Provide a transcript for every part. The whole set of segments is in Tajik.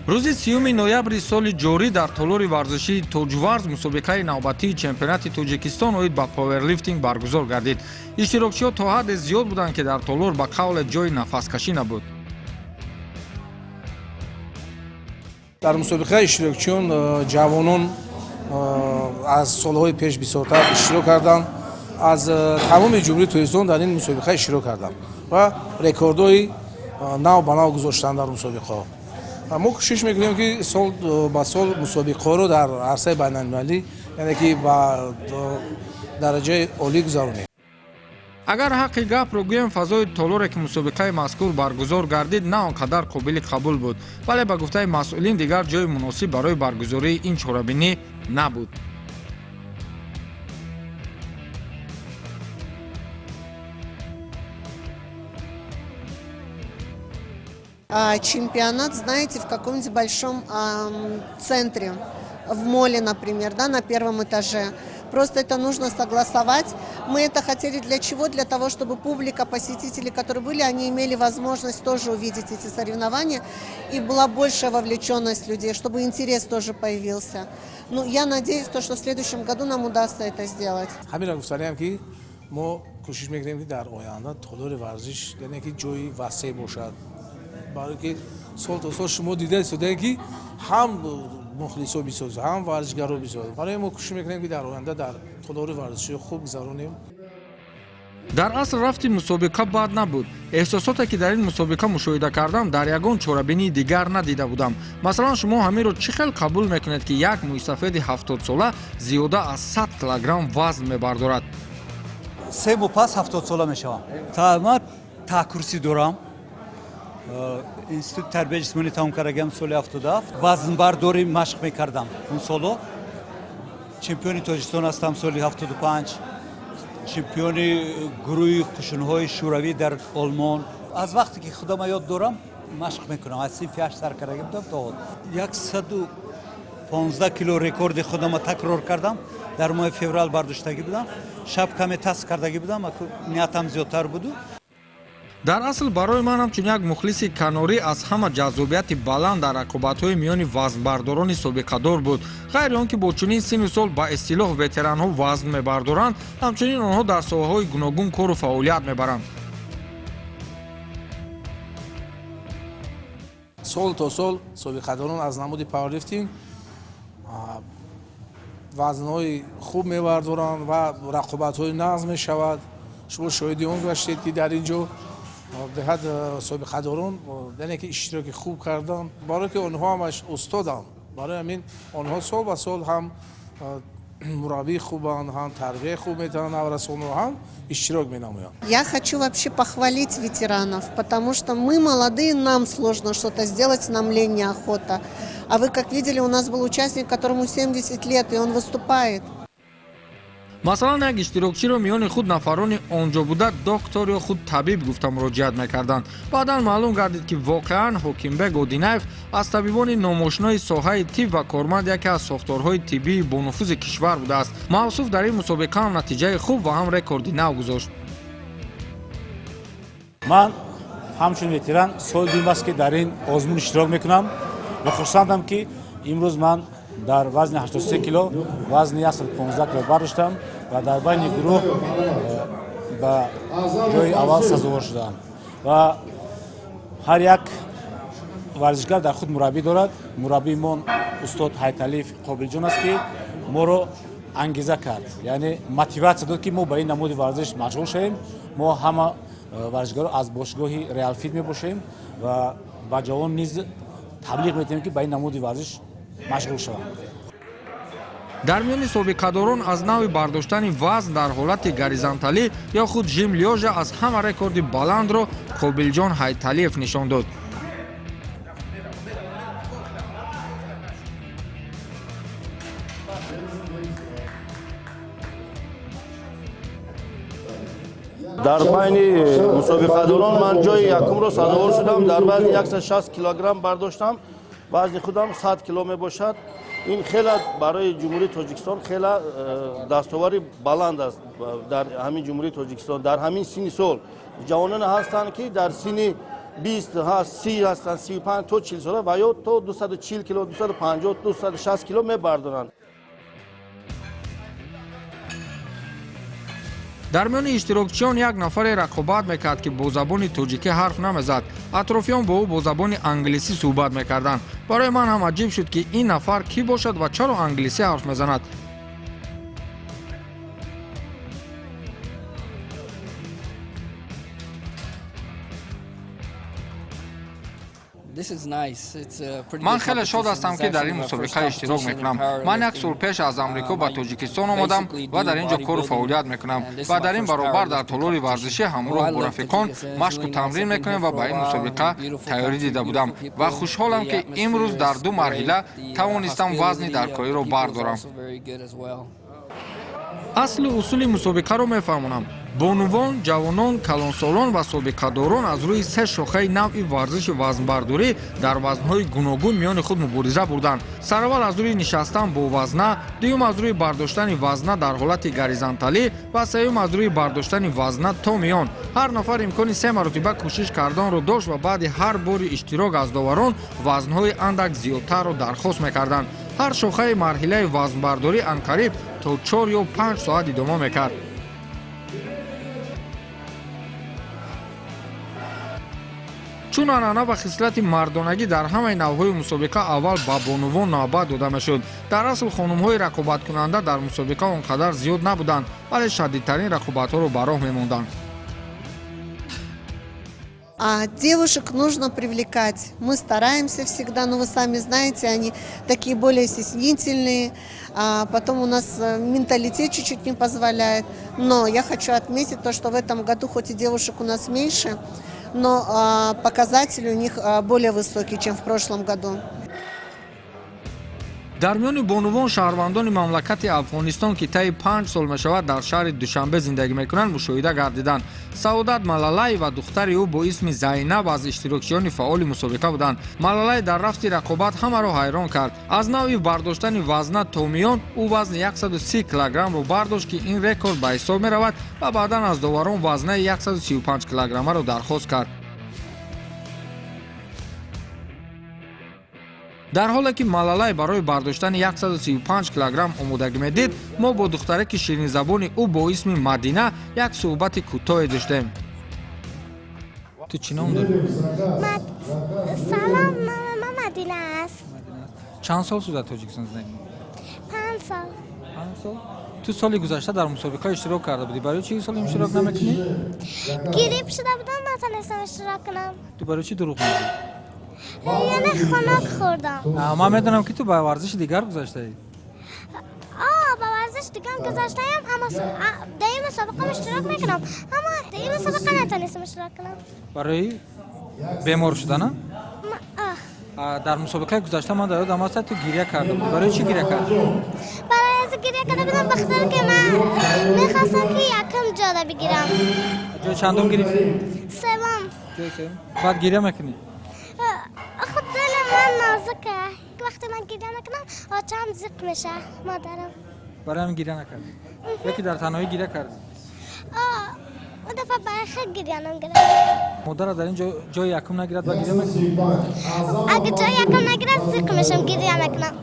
Рӯзи 30 ноябри соли ҷорӣ дар толори варзишии Тоҷварз мусобиқаи навбатии чемпионати Тоҷикистон оид ба пауэрлифтинг баргузор гардид. Иштирокчиҳо то ҳадде зиёд буданд, ки дар толор ба қавле ҷои нафаскашӣ набуд. Дар мусобиқа иштирокчиён ҷавонон аз солҳои пеш бисёртар иштирок карданд. Аз тамоми Ҷумҳурии Тоҷикистон дар ин мусобиқа иштирок карданд ва рекордҳои нав ба нав гузоштанд дар мусобиқаҳо. Мо кӯшиш мекунем, ки сол ба сол мусобиқаҳоро дар арсаи байналмилалӣ, яъне ки ба дараҷаи олӣ гузаронем. Агар ҳаққи гапро гӯем, фазои толоре, ки мусобиқаи мазкур баргузор гардид, на он қадар қобили қабул буд, вале ба гуфтаи масъулин, дигар ҷои муносиб барои баргузории ин чорабинӣ набуд. Чемпионат, знаете, в каком-нибудь большом центре, в моле, например, да, на первом этаже. Просто это нужно согласовать. Мы это хотели для чего? Для того, чтобы публика, посетители, которые были, они имели возможность тоже увидеть эти соревнования, и была большая вовлеченность людей, чтобы интерес тоже появился. Ну, я надеюсь, то, что в следующем году нам удастся это сделать. Ҳаминро гуфтаниам, ки мо кӯшиш мекунем, ки дар оянда толори варзиш, яъне ки ҷои васеъ бошад, барое ки сол то сол шумо дида истодаед, ки ҳам мухлисо бисёр, ҳам варзишгаро бисёр. Барои мо кӯшиш мекунем, ки дар оянда дар толори варзишӣ хуб гузаронем. Дар асл рафти мусобиқа бад набуд. Эҳсосоте, ки дар ин мусобиқа мушоҳида кардам, дар ягон чорабинии дигар надида будам. Масалан, шумо ҳаминро чӣ хел қабул мекунед, ки як мӯйсафеди 70-сола зиёда аз 100 килограмм вазн мебардорад? 3 моҳ пас 70-сола мешавам. Ман таҳкурсӣ дорам. Институти тарбияи ҷисмонӣ тамом кардагиам соли 77. Вазнбардорӣ машқ мекардам он соло. Чемпиони Тоҷикистон ҳастам соли 75, чемпиони гурӯҳи қушунҳои Шӯравӣ дар Олмон. Аз вақте ки худама ёд дорам, машқ мекунам. Аз синфи 8 сар кардаги будам то ҳол. 115 кило рекорди худама такрор кардам. Дар моҳи феврал бардоштагӣ будам. Шаб каме таст кардагӣ будам, ниятам зиёдтар буду. Дар асл барои ман ҳамчун як мухлиси канорӣ аз ҳама ҷаззобияти баланд дар рақобатҳои миёни вазнбардорони собиқадор буд. Ғайри он ки бо чунин синну сол ба истилоҳ ветеранҳо вазн мебардоранд, ҳамчунин онҳо дар соҳаҳои гуногун кору фаъолият мебаранд. Сол то сол собиқадорон аз намуди пауэрлифтинг вазнҳои хуб мебардоранд ва рақобатҳои нағз мешавад. Шумо шоҳиди он гаштед, ки дар ин ҷо беҳад собиқадорон, яъне ки иштироки хуб карданд, барое ки онҳо ҳамаш устоданд. Барои ҳамин онҳо сол ба сол ҳам мураббии хубанд, ҳам тарбияи хуб метавонанд наврасонро, ҳам иштирок менамоянд. Я хочу вообще похвалить ветеранов, потому что мы молодые, нам сложно что-то сделать, нам лень, неохота. А вы, как видели, у нас был участник, которому 70 лет, и он выступает. Масалан, як иштирокчиро миёни худ нафарони он ҷо буда доктор ё худ табиб гуфта муроҷиат мекарданд. Баъдан маълум гардид, ки воқеан Ҳокимбек Одинаев аз табибони номошинои соҳаи тиб ва корманд яке аз сохторҳои тиббии бонуфузи кишвар будааст. Мавсуф дар ин мусобиқа ҳам натиҷаи хуб ва ҳам рекорди нав гузошт. Ман ҳамчун ветеран соли дуюм аст, ки дар ин озмун иштирок мекунам ва хурсандам, ки имрӯз ман дар вазни 83 кило вазни 115 кило бардоштам. Ва дар байни гурӯҳ ба ҷои аввал сазовор шудам. Ва ҳар як варзишгар дар худ мураббӣ дорад. Мураббии мо устод Ҳайталиев Қобилҷон аст, ки моро ангеза кард, яъне мотиватсия дод, ки мо ба ин намуди варзиш машғул шавем. Мо ҳама варзишгаро аз бошгоҳи Реалфит мебошем ва ба ҷавон низ таблиғ метиҳем, ки ба ин намуди варзиш машғул шаванд. Дар миёни собиқадорон аз навъи бардоштани вазн дар ҳолати горизонталӣ ё худ жим лёжа аз ҳама рекорди баландро Қобилҷон Ҳайталиев нишон дод. Дар байни мусобиқадорон ман ҷои якумро сазовор шудам. Дар вазни 160 килограмм бардоштам. Вазни худам 100 кило мебошад. Ин хеле барои Ҷумҳурии Тоҷикистон хеле дастовари баланд аст. Дар ҳамин Ҷумҳурии Тоҷикистон, дар ҳамин синни сол ҷавононе ҳастанд, ки дар синни 20 ҳаст, 30 ҳастанд, 35 то 40 сола ва ё то 240 кило, 250, 260 кило мебардоранд. Дар миёни иштирокчиён як нафаре рақобат мекард, ки бо забони тоҷикӣ ҳарф намезад. Атрофиён бо ӯ бо забони англисӣ суҳбат мекарданд. Барои ман ҳам аҷиб шуд, ки ин нафар кӣ бошад ва чаро англисӣ ҳарф мезанад. Ман хеле шод ҳастам, ки дар ин мусобиқа иштирок мекунам. Ман як сол пеш аз Амрико ба Тоҷикистон омадам ва дар ин ҷо кору фаъолият мекунам ва дар ин баробар дар толори варзишӣ ҳамроҳ бо рафиқон машқу тамрин мекунем ва ба ин мусобиқа тайёрӣ дида будам ва хушҳолам, ки имрӯз дар ду марҳила тавонистам вазни даркориро бардорам. Аслу усули мусобиқаро мефаҳмонам. Бонувон, ҷавонон, калонсолон ва собиқадорон аз рӯи се шохаи навъи варзиши вазнбардорӣ дар вазнҳои гуногун миёни худ мубориза бурданд. Сараввал аз рӯи нишастан бо вазна, дуюм аз рӯи бардоштани вазна дар ҳолати горизонталӣ ва сеюм аз рӯи бардоштани вазна то миён. Ҳар нафар имкони се маротиба кӯшиш карданро дошт ва баъди ҳар бори иштирок аз доварон вазнҳои андак зиёдтарро дархост мекарданд. Ҳар шохаи марҳилаи вазнбардорӣ анқариб то 4 ё 5 соат идома мекард. Чун анъана ва хислати мардонагӣ, дар ҳамаи навъҳои мусобиқа аввал ба бонувон навбат дода мешуд. Дар асл хонумҳои рақобаткунанда дар мусобиқа он қадар зиёд набуданд, вале шадидтарин рақобатҳоро ба роҳ мемонданд. А девушек нужно привлекать. Мы стараемся всегда, но вы сами знаете, они такие более стеснительные. А потом у нас менталитет чуть-чуть не позволяет. Но я хочу отметить то, что в этом году, хоть и девушек у нас меньше, но показатели у них более высокие, чем в прошлом году. Дар миёни бонувон шаҳрвандони мамлакати Афғонистон, ки таи 5 сол мешавад дар шаҳри Душанбе зиндагӣ мекунанд, мушоҳида гардиданд. Саодат Малалай ва духтари ӯ бо исми Зайнаб аз иштирокчиёни фаъоли мусобиқа буданд. Малалай дар рафти рақобат ҳамаро ҳайрон кард. Аз навъи бардоштани вазна то миён ӯ вазни 130 килограммро бардошт, ки ин рекорд ба ҳисоб меравад, ва баъдан аз доварон вазнаи 135 килограммаро дархост кард. Дар ҳоле ки Малалай барои бардоштани 135 килограмм омодагӣ медид, мо бо духтараки ширинзабони ӯ бо исми Мадина як суҳбати кӯтоҳе доштем. Ту чӣ ном дорӣ? Салом, номи ман Мадина аст. Чанд сол шуд дар Тоҷикистон зиндагӣ? 5 сол. 5 сол. Ту соли гузашта дар мусобиқа иштирок карда будӣ. Барои чӣ ин сол иштирок намекунӣ? Грипп шуда будам, натонистам иштирок кунам. Ту барои чӣ дурӯғ мегӯӣ? Яъне хунук хӯрдам. Ман медонам, ки ту ба варзиши дигар гузаштаӣ. Ба варзиш дигар гузаштаям, аммо дар ин мусобиқа иштирок мекунам, аммо дар ин мусобиқа натонистам иштирок кунам. Барои бемор шудана? Ах. Дар мусобиқаи гузашта ман дар ёдам аст, ту гиря карда будӣ. Барои чӣ гиря кардӣ? Барои аз гиря карда будам, бахотире ки ман мехостам, ки якум ҷода бигирам. Ҷои чандум гирифтӣ? Севум. Ҷои севум. Баъд гиря мекунӣ? Худ дили ман нозука. Вақте ман гиря мекунам, очам зиқ меша, модарам. Барои ҳамин гиря накардӣ ё ки дар танҳоӣ гиря кардӣ? Он дафъа барои худ гирянам гирифт. Модарат дар ин ҷо ҷои якум нагирад ва гиря мекунӣ? Агар ҷои якум нагирад, зиқ мешам, гиря мекунам.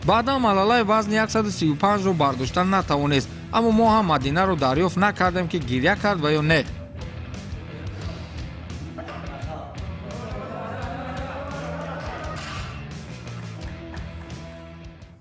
Баъдан Малалай вазни 135-ро бардошта натавонист, аммо мо ҳам Мадинаро дарёфт накардем, ки гиря кард ва ё не.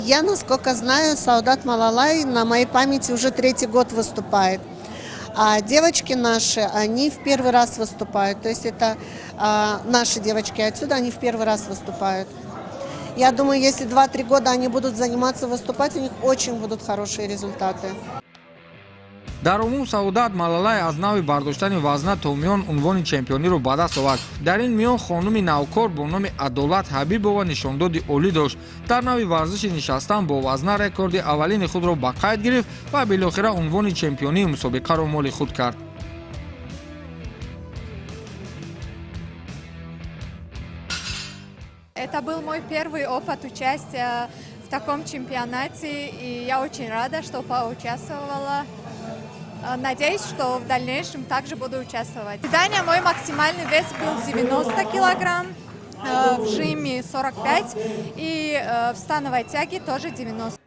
Я, насколько знаю, Саодат Малалай на моей памяти уже третий год выступает. А девочки наши, они в первый раз выступают. То есть это наши девочки отсюда, они в первый раз выступают. Я думаю, если 2-3 года они будут заниматься, выступать, у них очень будут хорошие результаты. Дар умум, Саодат Малалай аз навъи бардоштани вазна то миён унвони чемпиониро ба даст овард. Дар ин миён хонуми навкор бо номи Адолат Ҳабибова нишондоди олӣ дошт. Дар навъи варзиши нишастан бо вазна рекорди аввалини худро ба қайд гирифт ва билохира унвони чемпионии мусобиқаро моли худ кард. Это был мой первый опыт участия в таком чемпионате, и я очень рада, что поучаствовала. Надеюсь, что в дальнейшем также буду участвовать. Даня, мой максимальный вес был 90 килограмм, в жиме 45 и в становой тяге тоже 90.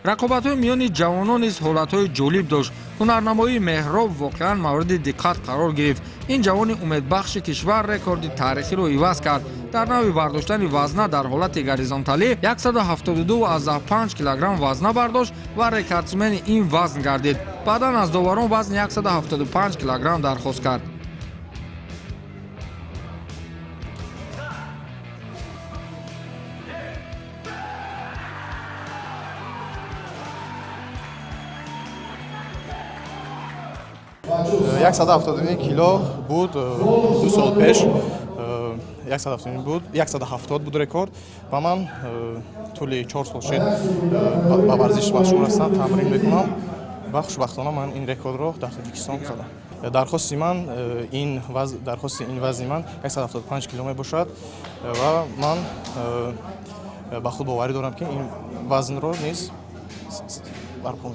Рақобатҳои миёни ҷавонон низ ҳолатҳои ҷолиб дошт. Ҳунарнамоии Меҳроб воқеан мавриди диққат қарор гирифт. Ин ҷавони умедбахши кишвар рекорди таърихиро иваз кард. Дар навъи бардоштани вазна дар ҳолати горизонталӣ 172,5 килограмм вазна бардошт ва рекордсмени ин вазн гардид. Баъдан аз доварон вазни 175 килограмм дархост кард. 179 кило буд 2 сол пеш, 179 буд, 170 буд рекорд. Ва ман тӯли 4 сол шуд ба варзиш машғул ҳастам, тамрин мекунам ва хушбахтона ман ин рекордро дар Тоҷикистон задам. Дархости ман ин дархости ин вазни ман 175 кило мебошад ва ман ба худ боварӣ дорам, ки ин вазнро низ барпо.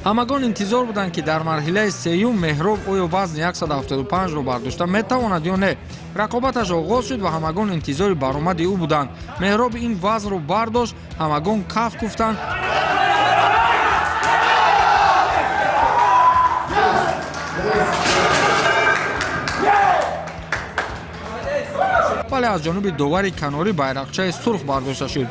Ҳамагон интизор буданд, ки дар марҳилаи сеюм Меҳроб оё вазни 175-ро бардошта метавонад ё не. Рақобаташ оғоз шуд ва ҳамагон интизори баромади ӯ буданд. Меҳроб ин вазнро бардошт, ҳамагон каф куфтанд. Вале аз ҷониби довари канорӣ байрақчаи сурх бардошта шуд.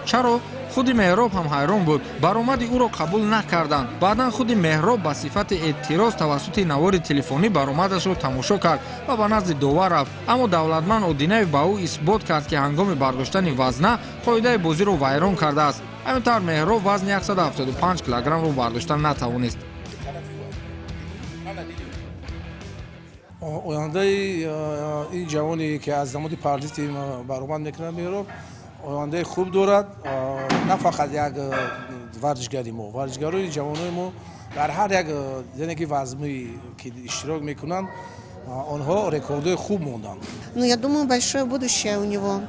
Чаро? Худи Меҳроб ҳам ҳайрон буд. Баромади ӯро қабул накарданд. Баъдан худи Меҳроб ба сифати эътироз тавассути навори телефонӣ баромадашро тамошо кард ва ба назди довар рафт, аммо Давлатманд Одинаев ба ӯ исбот кард, ки ҳангоми бардоштани вазна қоидаи бозиро вайрон кардааст. Ҳамин тавр Меҳроб вазни 175 килограммро бардошта натавонист. Ояндаи ин ҷавоне, ки аз намуди пауэрлифтинг баромад мекунад, Меҳроб, ояндаи хуб дорад. На фақат як варзишгари мо, варзишгарои ҷавонои мо дар ҳар як, яъне ки вазме ки иштирок мекунанд, онҳо рекордҳои хуб монданд. Ну, я думаю, большое будущее у него.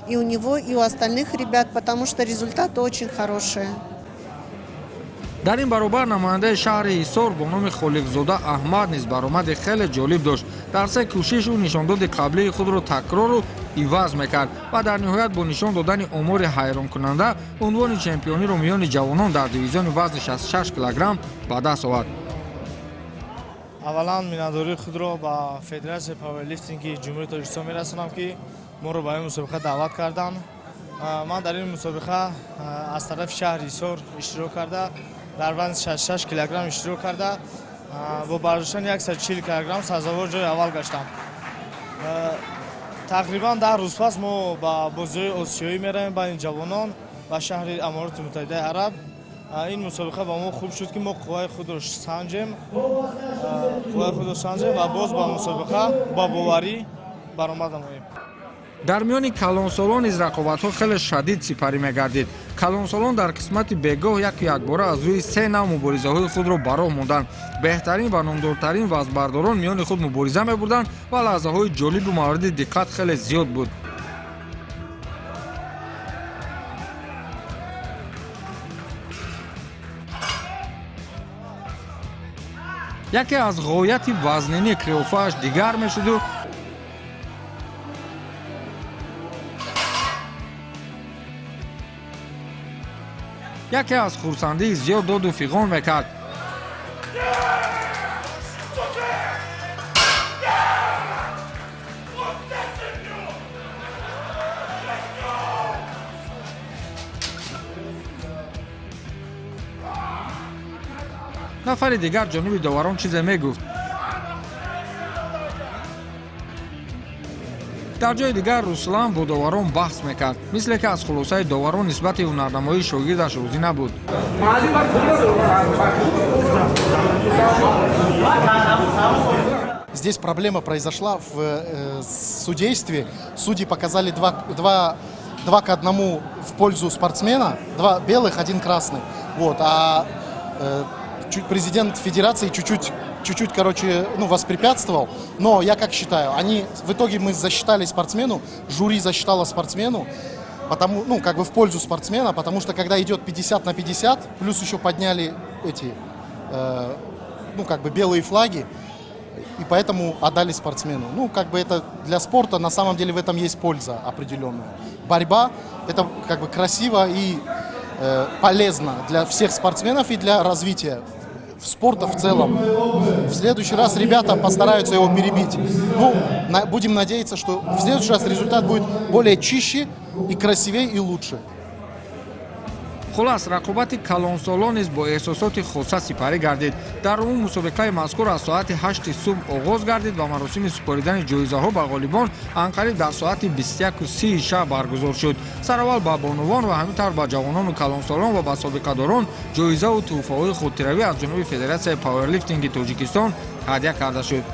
И у него, и у остальных ребят, потому что результаты очень хорошие. Дар ин баробар намояндаи шаҳри Ҳисор бо номи Холиқзода Аҳмад низ баромади хеле ҷолиб дошт. Дар се кӯшиш ӯ нишондоди қаблии худро такрору иваз мекард ва дар ниҳоят бо нишон додани омори ҳайронкунанда унвони чемпиониро миёни ҷавонон дар дивизиони вазни 66 килограмм ба даст овард. Аввалан, миннатдории худро ба Федератсияи пауэрлифтинги Ҷумҳурии Тоҷикистон мерасонам, ки моро ба ин мусобиқа даъват карданд. Ман дар ин мусобиқа аз тарафи шаҳри Ҳисор иштирок карда, дар вазни 66 килограмм иштирок карда, бо бардоштани 140 килограмм сазовор ҷои аввал гаштам. Тақрибан 10 рӯз пас мо ба бозиҳои осиёӣ меравем байни ҷавонон ба шаҳри Амороти Муттаҳидаи Араб. Ин мусобиқа ба мо хуб шуд, ки мо қувваи худро санҷем ва боз ба мусобиқа ба боварӣ баромад намоем. Дар миёни калонсолон низ рақобатҳо хеле шадид сипарӣ мегардид. Калонсолон дар қисмати бегоҳ яку якбора аз рӯи се нав муборизаҳои худро ба роҳ монданд. Беҳтарин ва номдортарин вазнбардорон миёни худ мубориза мебурданд ва лаҳзаҳои ҷолибу мавриди диққат хеле зиёд буд. Яке аз ғояти вазнинӣ қиёфааш дигар мешуду. Яке аз хурсандии зиёд доду фиғон мекард. Нафари дигар ҷониби доварон чизе мегуфт. Дар ҷои дигар Руслан бо доварон баҳс мекард, мисле ки аз хулосаи доварон нисбати ҳунарнамоии шогирдаш розӣ набуд. Здесь проблема произошла в судействе. Судьи показали 2 к 1 в пользу спортсмена, 2 белых, 1 красный. Вот, а президент федерации чуть-чуть, короче, ну, воспрепятствовал. Но я как считаю, в итоге мы засчитали спортсмену, жюри засчитало спортсмену, потому, ну, как бы в пользу спортсмена, потому что когда идет 50 на 50, плюс еще подняли эти, ну, как бы белые флаги, и поэтому отдали спортсмену. Ну, как бы это для спорта, на самом деле в этом есть польза определенная. Борьба, это как бы красиво и полезно для всех спортсменов и для развития спорта в целом. В следующий раз ребята постараются его перебить. Ну, будем надеяться, что в следующий раз результат будет более чище и красивее и лучше. Хулас, рақобати калонсолон низ бо эҳсосоти хоса сипарӣ гардид. Дар умум мусобиқаи мазкур аз соати 8 субҳ оғоз гардид ва маросими супоридани ҷоизаҳо ба ғолибон анқариб дар соати 21:30 шаб баргузор шуд. Сараввал ба бонувон ва ҳамин тавр ба ҷавонону калонсолон ва ба собиқадорон ҷоизаву тӯҳфаҳои хотиравӣ аз ҷониби Федератсияи пауэрлифтинги Тоҷикистон ҳадя карда шуд.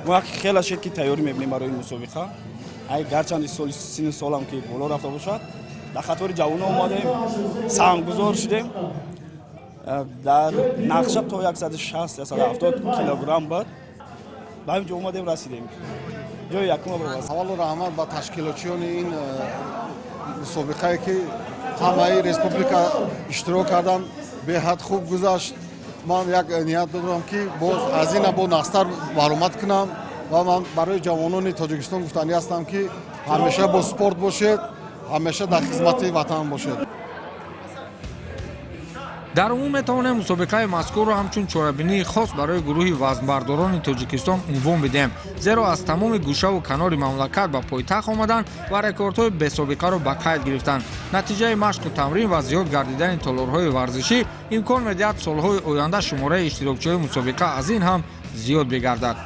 Мо хеле шуд ки тайёрӣ мебинем барои мусобиқа. Ай гарчанди соли синну солам ки боло рафта бошад, дар қатори ҷавонон омадем, саҳмгузор шудем. Дар нақша то 160-170 килограмм буд. Ба ҳамин ҷо омадем, расидем. Ҷои якум баровард. Аввалу раҳмат ба ташкилотчиёни ин мусобиқае ки ҳамаи республика иштирок карданд, беҳад хуб гузашт. Ман як ният дорам ки боз аз ина бо нақстар баромад кунам ва ман барои ҷавонони Тоҷикистон гуфтанӣ ҳастам ки ҳамеша бо спорт бошед, ҳамеша дар хизмати ватан бошед. Дар умум метавонем мусобиқаи мазкурро ҳамчун чорабинии хос барои гурӯҳи вазнбардорони Тоҷикистон унвон бидиҳем, зеро аз тамоми гӯшаву канори мамлакат ба пойтахт омаданд ва рекордҳои бесобиқаро ба қайд гирифтанд. Натиҷаи машқу тамрин ва зиёд гардидани толорҳои варзишӣ имкон медиҳад солҳои оянда шумораи иштирокчиҳои мусобиқа аз ин ҳам зиёд бигардад.